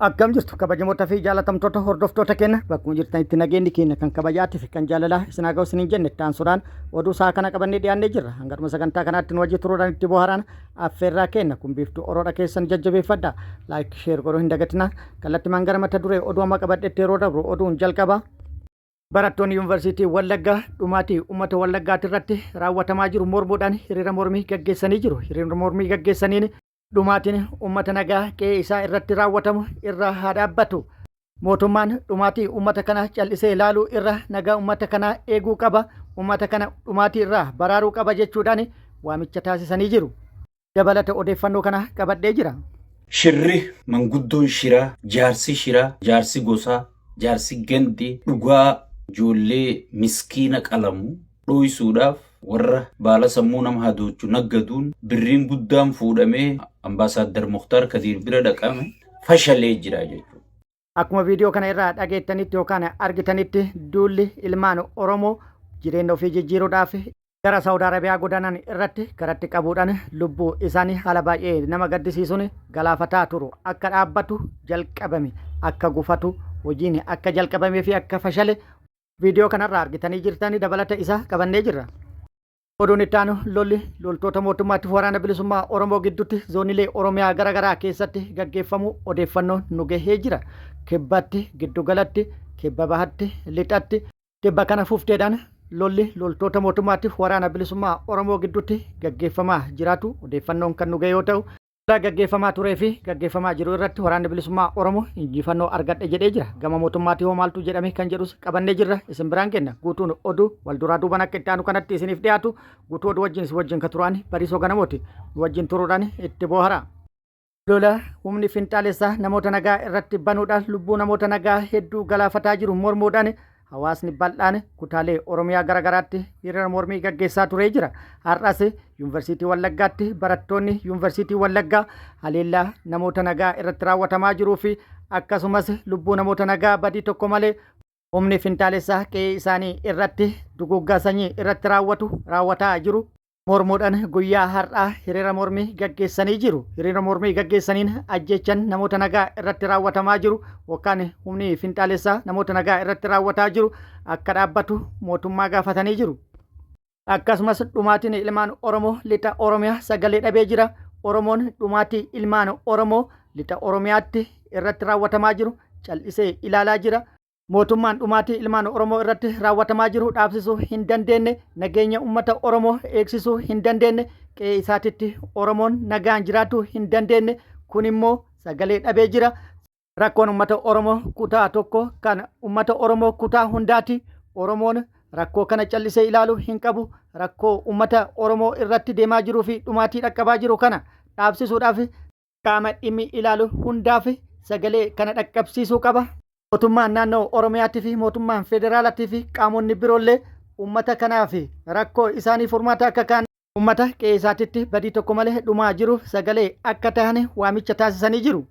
Akkam jirtu kabajamoota fi jaalatamtoota hordoftoota keenya bakkuma jirtanitti nageenyi keenya kan kabajaatii fi kan jaalalaa isin haa ga'u isiniin jenne itti aansuudhaan oduu isaa kana qabannee dhiyaannee jirra. Hanga dhuma sagantaa kanaatti nu wajji turuudhaan itti bohaaraan affeerraa keenya kun biiftuu oroodha keessan jajjabeeffadha. Laayik sheer godhuu hin dagatinaa. Kallattimaan gara mata duree oduu amma qabadhetti yeroo dabru oduun jalqaba. Barattoonni Yuunivarsiitii Wallaggaa dhumaatii uummata Wallaggaati irratti raawwatamaa jiru mormuudhaan hiriira mormii gaggeessanii jiru. Hiriira mormii gaggeessaniin Dhumaatiin uummata nagaa qe'ee isaa irratti raawwatamu irraa haa dhaabbatu. Mootummaan dhumaatii uummata kanaa cal'isee ilaaluu irra nagaa uummata kanaa eeguu qaba, uummata kana dhumaatii irraa baraaruu qaba jechuudhaan waamicha taasisanii jiru. Dabalata odeeffannoo kana qabadhee jira. Shirri manguddoon shiraa, jaarsi shiraa, jaarsi gosaa, jaarsi gandi dhugaa ijoollee miskiina qalamu dhooysuudhaaf warra baala sammuu nama hadoochu naggaduun birriin guddaan fuudhamee Ambaasaaddar Muktaar Kadiir bira dhaqame fashalee jira jechuudha. Akkuma viidiyoo kana irraa dhageettanitti yookaan argitanitti duulli ilmaan Oromoo jireenya ofii jijjiiruudhaaf gara Saawud Arabiyaa godaanan irratti karatti qabuudhaan lubbuu isaanii haala baay'ee nama gaddisiisuun galaafataa turu akka dhaabbatu jalqabame akka gufatu hojiin akka jalqabamee fi akka fashale Viidiyoo kanarraa argitanii jirtanii dabalata isaa qabannee jirra. Oduun itti aanu lolli loltoota mootummaatiif waraana bilisummaa Oromoo gidduutti zoonilee Oromiyaa garaagaraa keessatti gaggeeffamuu odeeffannoon nu gahee jira. Kibbatti, giddugalatti, kibba bahatti, lixatti, tibba kana fufteedhaan lolli loltoota mootummaatiif waraana bilisummaa Oromoo gidduutti gaggeeffamaa jiraatu odeeffannoon kan nu gahe yoo ta'u, Lola gaggeeffamaa turee fi gaggeeffamaa jiru irratti Waraanni Bilisummaa Oromoo injifannoo argadhe jedhee jira. Gama mootummaatii hoo maaltu jedhame kan jedhus qabannee jirra isin biraan geenna. Guutuun oduu wal duraa duuban akka itti aanu kanatti isiniif dhiyaatu guutuu oduu wajjin isin wajjin ka turaan Bariisoo Ganamooti. Nu wajjin turuudhaan itti booharaa. Lola humni finxaalessaa namoota nagaa irratti banuudhaan lubbuu namoota nagaa hedduu galaafataa jiru mormuudhaan Hawaasni bal'aan kutaalee Oromiyaa garaagaraatti hiriira mormii gaggeessaa turee jira. Har'as Yuunivarsiitii Wallaggaatti barattoonni Yuunivarsiitii Wallaggaa haleellaa namoota nagaa irratti raawwatamaa jiruu fi akkasumas lubbuu namoota nagaa badii tokko malee humni finxaalessaa qe'ee isaanii irratti duguuggaa sanyii irratti raawwatu raawwataa jiru mormuudhaan guyyaa har'aa hiriira mormii gaggeessanii jiru. Hiriira mormii gaggeessaniin ajjeechan namoota nagaa irratti raawwatamaa jiru yookaan humni finxaalessaa namoota nagaa irratti raawwataa jiru akka dhaabbatu mootummaa gaafatanii jiru. Akkasumas dhumaatiin ilmaan Oromoo lixa Oromiyaa sagalee dhabee jira. Oromoon dhumaatii ilmaan Oromoo lixa Oromiyaatti irratti raawwatamaa jiru cal'isee ilaalaa jira. Mootummaan dhumaatii ilmaan Oromoo irratti raawwatamaa jiru dhaabsisuu hin dandeenne, nageenya uummata Oromoo eegsisuu hin dandeenne, qe'ee isaatitti Oromoon nagaan jiraachuu hin dandeenne, kun immoo sagalee dhabee jira. Rakkoon uummata Oromoo kutaa tokko kan uummata Oromoo kutaa hundaati. Oromoon rakkoo kana callisee ilaaluu hin qabu. Rakkoo uummata Oromoo irratti deemaa jiruu fi dhumaatii dhaqqabaa jiru kana dhaabsisuudhaaf qaama dhimmi ilaalu hundaaf sagalee kana dhaqqabsiisuu qaba. Mootummaan naannoo Oromiyaatii fi mootummaan federaalaatii fi qaamonni biroollee uummata kanaaf rakkoo isaanii furmaata akka kaan uummata qe'ee isaatitti badii tokko malee dhumaa jiruuf sagalee akka tahan waamicha taasisanii jiru.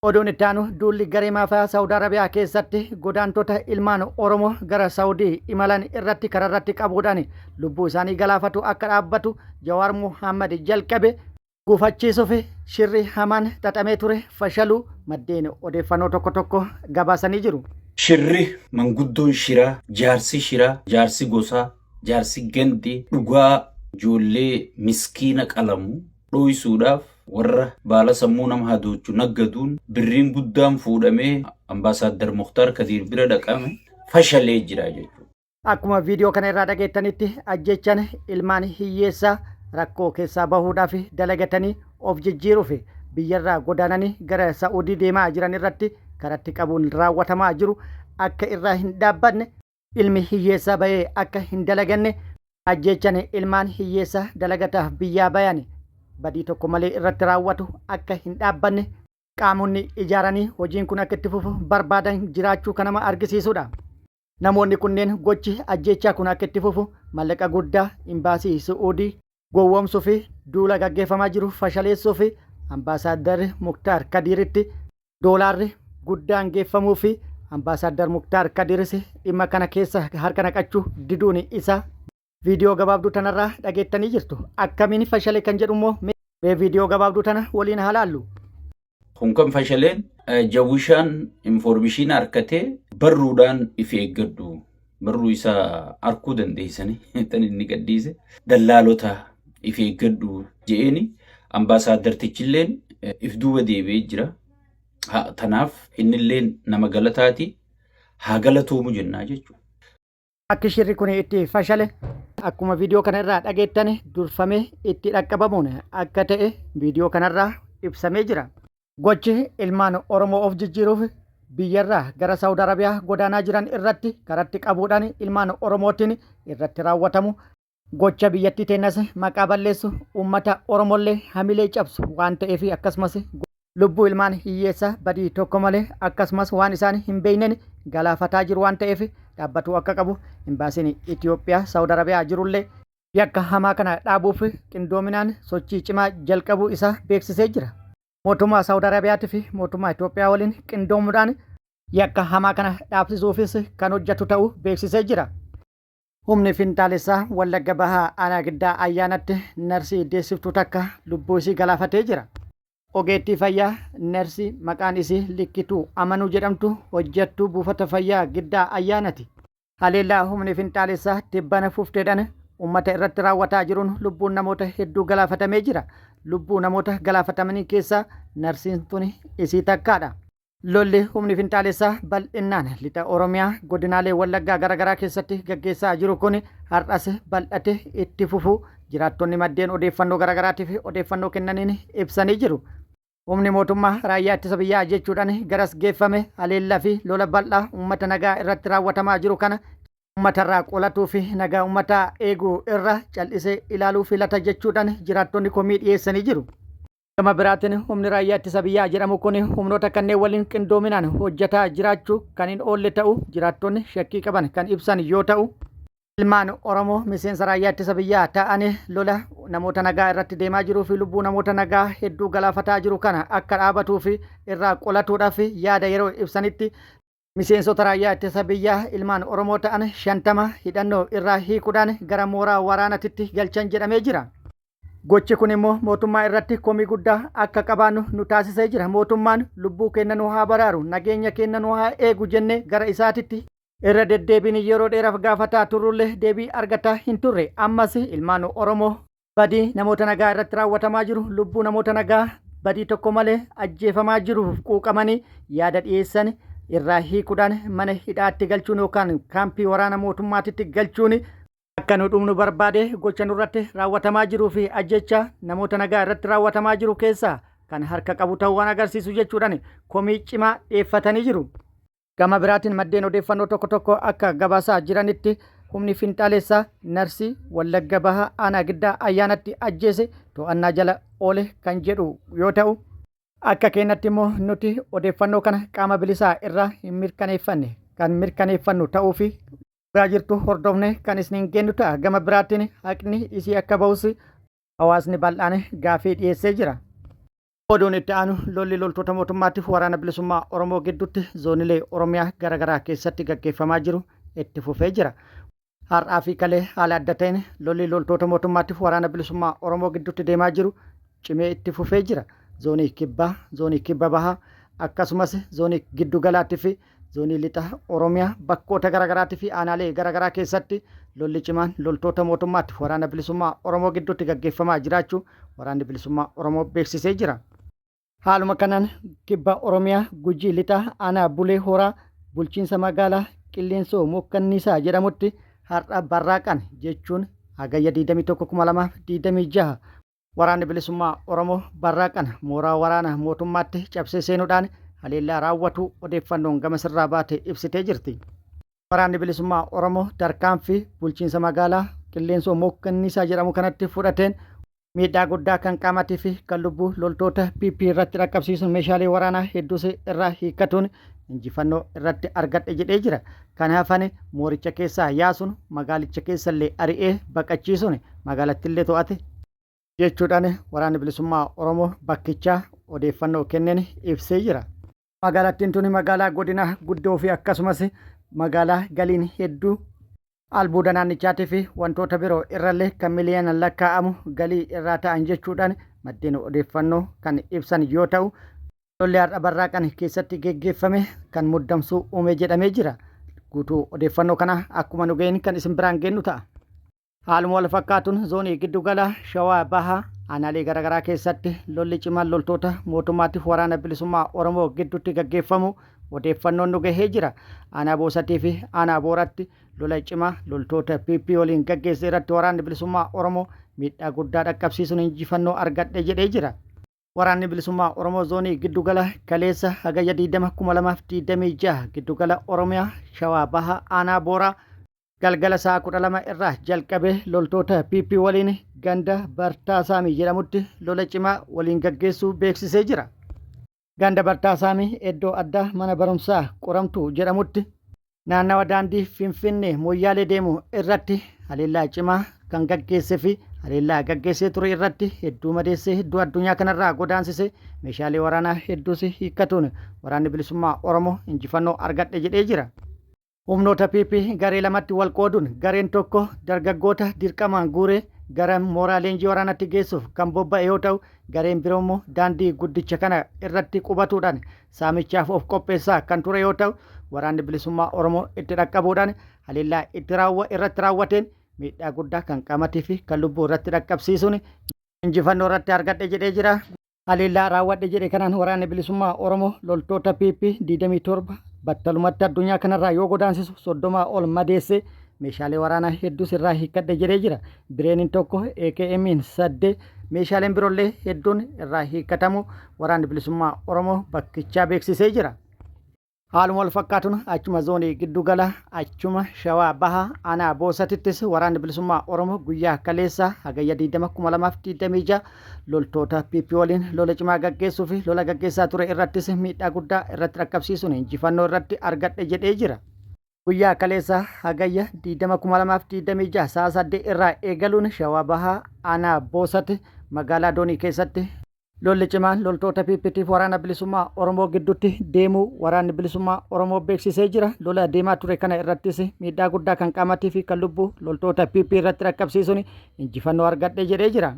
Oduun itti aanu duulli garee maafiyaa Saawud Arabiyaa keessatti godaantota ilmaan Oromoo gara Saawudii imalan irratti kararratti qabuudhaan lubbuu isaanii galaafatu akka dhaabbatu Jawaar Muhammad jalqabe gufachiisuuf shirri hamaan xaxamee ture fashaluu maddeen odeeffannoo tokko tokko gabaasanii jiru. Shirri manguddoon shiraa, jaarsi shiraa, jaarsi gosaa, jaarsi gandi dhugaa ijoollee miskiina qalamu dhooysuudhaaf warra baala sammuu nama hadoochu naggaduun birriin guddaan fuudhamee Ambaasaaddar Muktaar Kadiir bira dhaqame fashalee jira jechuudha. Akkuma viidiyoo kana irraa dhageettanitti ajjeechaan ilmaan hiyyeessaa rakkoo keessaa bahuudhaaf dalagatanii of jijjiiruuf biyyarraa godaananii gara Sa'uudii deemaa jiran irratti karatti qabuun raawwatamaa jiru akka irraa hin dhaabbanne ilmi hiyyeessaa bahee akka hin dalaganne ajjeechaan ilmaan hiyyeessaa dalagataaf biyyaa bayan badii tokko malee irratti raawwatu akka hin dhaabbanne qaamonni ijaaranii hojiin kun akka itti fufu barbaadan jiraachuu kan nama argisiisudha. Namoonni kunneen gochi ajjeechaa kun akka itti fufu mallaqa guddaa imbaasii Su'uudii gowwoomsuu fi duula gaggeeffamaa jiru fashaleessuu fi ambaasaaddar Muktaar Kadiiritti doolaarri guddaan geeffamuu fi ambaasaaddar Muktaar Kadiiris dhimma kana keessa harka naqachuu diduun isaa viidiyoo gabaabduu tanarraa dhageettanii jirtu. Akkamiin fashale kan jedhu immoo mee viidiyoo gabaabduu tana waliin haa laallu. Kun kan fashaleen Jawwishaan information harkatee barruudhaan if eeggadhu. Barruu isaa arkuu dandeessanii tan inni gadhiise. Dallaalota if eeggadhu je'eeni ambaasaadartichilleen if duuba deebi'ee jira. Tanaaf innilleen nama galataati. Haa galatoomu jennaa jechuudha. Akki shirri kun itti fashale akkuma viidiyoo kana irraa dhageettani durfamee itti dhaqqabamuun akka ta'e viidiyoo kanarraa ibsamee jira. Gochi ilmaan Oromoo of jijjiiruuf biyyarraa gara Saawud Arabiyaa godaanaa jiran irratti karatti qabuudhaan ilmaan Oromootiin irratti raawwatamu gocha biyyattii teennas maqaa balleessu, uummata Oromollee hamilee cabsu waan ta'eef, akkasumas lubbuu ilmaan hiyyeessa badii tokko malee akkasumas waan isaan hin beekneen galaafataa jiru waan ta'eef dhaabbatuu akka qabu, imbaasiin Itoophiyaa Saawud Arabiyaa jirullee yakka hamaa kana dhaabuuf qindoominaan sochii cimaa jalqabuu isaa beeksisee jira. Mootummaa Saawud Arabiyaatii fi mootummaa Itoophiyaa waliin qindoomuudhaan yakka hamaa kana dhaabsisuufis kan hojjetu ta'uu beeksisee jira. Humni finxaalessaa Wallagga Bahaa Aanaa Giddaa Ayyaanatti narsii deessiftuu takka lubbuu isii galaafatee jira. Ogeettii fayyaa narsii maqaan isii Likkituu Amanuu jedhamtu hojjettuu buufata fayyaa Giddaa Ayyaanati. Haleellaa humni finxaalessaa tibbana fufteedhaan uummata irratti raawwataa jiruun lubbuun namoota hedduu galaafatamee jira. Lubbuu namoota galaafatamanii keessaa narsiin tuni isii takkaadha. Lolli humni finxaalessaa bal'innaan lixa Oromiyaa godinaalee Wallaggaa garaagaraa keessatti gaggeessaa jiru kun har'as bal'ate itti fufuu jiraattonni maddeen odeeffannoo garaagaraatiif odeeffannoo kennaniin ibsanii jiru. Humni mootummaa raayyaa ittisa biyyaa jechuudhaan garas geeffame haleellaa fi lola bal'aa uummata nagaa irratti raawwatamaa jiru kana uummatarraa qolatuu fi nagaa uummataa eeguu irra cal'isee ilaaluu filata jechuudhaan jiraattonni komii dhiyeessanii jiru. Gama biraatiin humni raayyaa ittisa biyyaa jedhamu kun humnoota kanneen waliin qindoominaan hojjetaa jiraachuu kan hin oolle ta'uu jiraattonni shakkii qaban kan ibsan yoo ta'u, ilmaan Oromoo miseensa raayyaa ittisa biyyaa ta'anii lola namoota nagaa irratti deemaa jiruu fi lubbuu namoota nagaa hedduu galaafataa jiru kana akka dhaabatuu fi irraa qolatuudhaaf yaada yeroo ibsanitti, miseensota raayyaa ittisa biyyaa ilmaan Oromoo ta'an 50 hidhannoo irraa hiikuudhaan gara mooraa waraanatitti galchan jedhamee jira. Gochi kun immoo mootummaa irratti komii guddaa akka qabaannu nu taasisee jira. Mootummaan lubbuu keenya nu haa baraaru, nageenya keenya nu haa eegu jennee gara isaatitti irra deddeebiin yeroo dheeraaf gaafataa turrullee deebii argataa hin turre. Ammas ilmaan Oromoo badii namoota nagaa irratti raawwatamaa jiru, lubbuu namoota nagaa badii tokko malee ajjeefamaa jiruuf quuqamanii yaada dhiyeessan irraa hiikuudhaan mana hidhaatti galchuun yookaan kaampii waraana mootummaatitti galchuun akka nu dhumnu barbaade gocha nurratti raawwatamaa jiruu fi ajjeechaa namoota nagaa irratti raawwatamaa jiru keessaa kan harka qabu ta'uu waan agarsiisu jechuudhaan komii cimaa dhiyeeffatanii jiru. Gama biraatiin maddeen odeeffannoo tokko tokko akka gabaasaa jiranitti humni finxaalessaa narsii Wallagga Bahaa Aanaa Giddaa Ayyaanatti ajjeese to'annaa jala oole kan jedhu yoo ta'u, akka keenyatti immoo nuti odeeffannoo kana qaama bilisaa irraa hin mirkaneeffanne kan mirkaneeffannu ta'uu fi dhugaa jirtu hordofne kan isiniin geennu ta'a. Gama biraatiin haqni isii akka bahus hawaasni bal'aan gaafii dhiyeessee jira. Oduun itti aanu lolli loltoota mootummaatiif waraana bilisummaa Oromoo gidduutti zoonilee Oromiyaa garaagaraa keessatti gaggeeffamaa jiru itti fufee jira. Har'aa fi kalee haala adda ta'een lolli loltoota mootummaatiif waraana bilisummaa Oromoo gidduutti deemaa jiru cimee itti fufee jira. Zoonii Kibbaa, Zoonii Kibba Bahaa akkasumas Zoonii Giddu Galaatii fi Zoonii Lixa Oromiyaa bakkoota garaagaraatii fi aanaalee garaagaraa keessatti lolli cimaan loltoota mootummaatti waraana bilisummaa Oromoo gidduutti gaggeeffamaa jiraachuu waraanni bilisummaa Oromoo beeksisee jira. Haaluma kanaan Kibba Oromiyaa Gujii Lixaa aanaa Bulee Horaa bulchiinsa magaalaa Qilleensoo Mokkanniisaa jedhamutti har'a barraaqan jechuun Hagayya 21,2026 Waraanni Bilisummaa Oromoo barraaqan mooraa waraana mootummaatti cabsee seenuudhaan haleellaa raawwatu odeeffannoon gama sirraa baate ibsitee jirti. Waraanni Bilisummaa Oromoo tarkaanfii bulchiinsa magaalaa Qilleensoo Mokkanniisaa jedhamu kanatti fudhateen miidhaa guddaa kan qaamatii fi kan lubbuu loltoota PP irratti dhaqqabsiisuun meeshaalee waraanaa hedduus irraa hiikkatuun injifannoo irratti argadhe jedhee jira. Kan hafan mooricha keessaa yaasuun magaalicha keessallee ari'ee baqachiisuun magaalattillee to'ate jechuudhaan waraanni bilisummaa Oromoo bakkichaa odeeffannoo kenneen ibsee jira. Magaalattiin tuni magaalaa godina guddoo fi akkasumas magaalaa galiin hedduu albuuda naannichaatii fi wantoota biroo irrallee kan miliyoonaan lakkaa'amu galii irraa ta'an jechuudhaan maddeen odeeffannoo kan ibsan yoo ta'u, Lolli har'a Barraaqan keessatti geggeeffame kan muddamsuu uume jedhamee jira. Guutuu odeeffannoo kanaa akkuma nu ga'een kan isin biraan geennu ta'a. Haaluma wal fakkaatuun zoonii giddugala Shawaa Bahaa aanaalee garaagaraa keessatti lolli cimaan loltoota mootummaatiif waraana bilisummaa Oromoo gidduutti gaggeeffamu odeeffannoon nu gahee jira. Aanaa Boosatii fi aanaa Booratti lola cimaa loltoota PP waliin gaggeesse irratti waraanni bilisummaa Oromoo miidhaa guddaa dhaqqabsiisuun injifannoo argadhe jedhee jira. Waraanni Bilisummaa Oromoo Zoonii Giddugala kaleessa Hagayya 20, 2026 Giddugala Oromiyaa Shawaa Baha Aanaa Booraa galgala sa'a 12 irraa jalqabee loltoota PP waliin ganda Bartaa Saamii jedhamutti lola cimaa waliin gaggeessuu beeksisee jira. Ganda Bartaa Saamii iddoo addaa mana barumsaa Qoramtuu jedhamutti naannawa daandii Finfinnee Moyyaalee deemu irratti haleellaa cimaa kan gaggeesse fi haleellaa gaggeessee ture irratti hedduu madeessee hedduu addunyaa kanarraa godaansise meeshaalee waraanaa hedduus hiikkatuun waraanni bilisummaa Oromoo injifannoo argadhe jedhee jira. Humnoota PP garee lamatti wal qooduun gareen tokko dargaggoota dirqamaan guuree gara mooraa leenjii waraanaatti geessuuf kan bobba'e yoo ta'u, gareen biroo immoo daandii guddicha kana irratti qubatuudhaan saamichaaf of qopheessaa kan ture yoo ta'u, waraanni bilisummaa Oromoo itti dhaqqabuudhaan haleellaa itti raawwa irratti raawwateen miidhaa guddaa kan qaamatii fi kan lubbuu irratti dhaqqabsiisuun injifannoo irratti argadhe jedhee jira. Haleellaa raawwadhe jedhe kanaan waraanni bilisummaa Oromoo loltoota PP 27 battalumatti addunyaa kanarraa yoo godaansisu 30 ol madeesse meeshaalee waraanaa hedduus irraa hiikkadhe jedhee jira. Bireeniin tokko AKM'n sadde meeshaaleen biroollee hedduun irraa hiikkatamu waraanni bilisummaa Oromoo bakkichaa beeksisee jira. Haaluma wal fakkaatuun achuma zoonii giddu gala achuma Shawaa Bahaa aanaa Boosatittis waraanni bilisummaa Oromoo guyyaa kaleessaa Hagayya 20 2026 loltoota PP waliin lola cimaa gaggeessuu fi lola gaggeessaa ture irrattis miidhaa guddaa irratti dhaqqabsiisuun injifannoo irratti argadhe jedhee jira. Guyyaa kaleessaa Hagayya 20 2026 sa'a 8 irraa eegaluun Shawaa Bahaa aanaa Boosat magaalaa Doonii keessatti Lolli cimaan loltoota PPtiif Waraana Bilisummaa Oromoo gidduutti deemuu Waraanni Bilisummaa Oromoo beeksisee jira. Lola deemaa ture kana irrattis miidhaa guddaa kan qaamatii fi kan lubbuu loltoota PP irratti dhaqqabsiisuun injifannoo argadhe jedhee jira.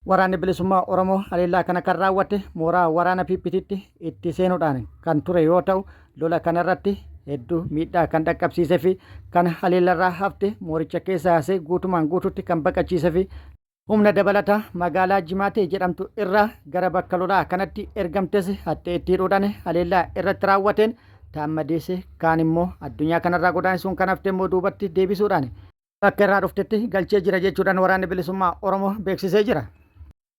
Waraanni Bilisummaa Oromoo haleellaa kana kan raawwate mooraa waraana PPtitti itti seenuudhaan kan ture yoo ta'u, lola kanarratti hedduu miidhaa kan dhaqqabsiise fi kan haleellarraa hafte mooricha keessa yaasee guutumaan guututti kan baqachiise fi Humna dabalataa magaalaa Jimaatee jedhamtu irraa gara bakka lolaa kanatti ergamtes haxxee itti hidhuudhaan haleellaa irratti raawwateen taan madeesse kaan immoo addunyaa kanarraa godaansisuun kan hafte immoo duubatti deebisuudhaan bakka irraa dhuftetti galchee jira jechuudhaan waraanni bilisummaa Oromoo beeksisee jira.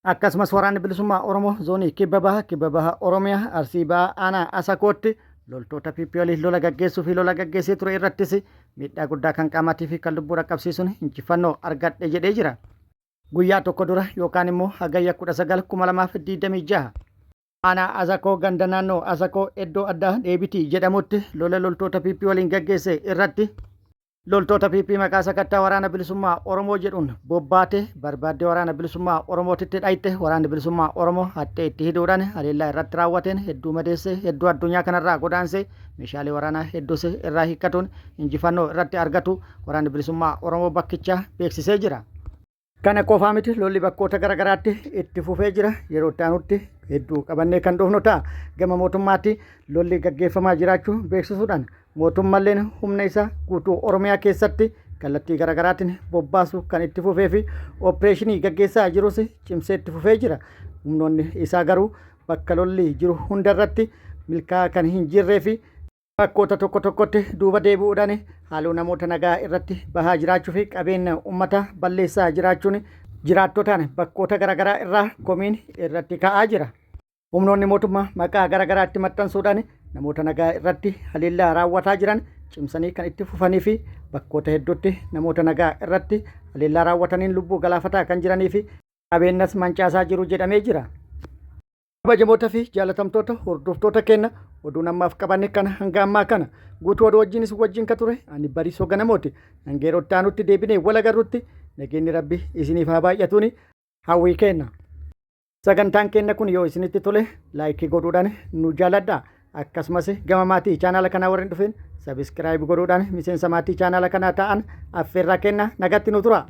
Akkasumas waraanni bilisummaa Oromoo zoonii kibba baha kibba baha Oromiyaa Arsii baha aanaa Asakootti loltoota PP waliin lola gaggeessuu fi lola gaggeessee ture irrattis miidhaa guddaa kan qaamaatii fi kan lubbuu dhaqqabsiisuun injifannoo argadhe jedhee jira. Guyyaa tokko dura yookaan immoo Hagayya 19, 2026 aanaa Asakoo ganda naannoo Asakoo iddoo addaa Dheebitii jedhamutti lola loltoota PP waliin gaggeesse irratti Loltoota PP maqaa sakattaa Waraana Bilisummaa Oromoo jedhuun bobbaate barbaaddee Waraana Bilisummaa Oromootitti dhayxe Waraanni Bilisummaa Oromoo haxxee itti hidhuudhaan haleellaa irratti raawwateen hedduu madeesse hedduu addunyaa kanarraa godaanse meeshaalee waraanaa hedduus irraa hiikkatuun injifannoo irratti argatu Waraanni Bilisummaa Oromoo bakkichaa beeksisee jira. Kana qofaa miti lolli bakkoota garaagaraatti itti fufee jira. Yeroo itti aanutti hedduu qabannee kan dhufnu ta'a. Gama mootummaatti lolli gaggeeffamaa jiraachuu beeksisuudhaan mootummalleen humna isaa guutuu Oromiyaa keessatti kallattii garaagaraatiin bobbaasuu kan itti fufee fi opereeshinii gaggeessaa jirus cimsee itti fufee jira. Humnoonni isaa garuu bakka lolli jiru hundarratti milkaa'aa kan hin jirree fi Bakkoota tokko tokkotti duuba deebi'uudhaan haaloo namoota nagaa irratti bahaa jiraachuu fi qabeenya uummataa balleessaa jiraachuun jiraattotaan bakkoota garaagaraa irraa komiin irratti ka'aa jira. Humnoonni mootummaa maqaa garaagaraatti maxxansuudhaan namoota nagaa irratti haleellaa raawwataa jiran cimsanii kan itti fufanii fi bakkoota hedduutti namoota nagaa irratti haleellaa raawwataniin lubbuu galaafataa kan jiranii fi qabeenyas mancaasaa jiru jedhamee jira. Kabajamoota fi jaalatamtoota hordoftoota keenya oduun ammaaf qabanne kana hanga ammaa kana guutuu oduu wajjin isin wajjin ka ture ani Bariisoo Ganamooti. Hanga yeroo itti aanutti deebinee wal agarrutti nageenyi Rabbi isiniif haa baay'atuuni hawwii keenya. Sagantaan keenya kun yoo isinitti tole laayikii godhuudhaan nu jaaladha. Akkasumas gama maatii chaanaala kanaa warreen dhufeen sabiskiraayib godhuudhaan miseensa maatii chaanaala kanaa ta'an affeerraa kenna nagatti nu tura.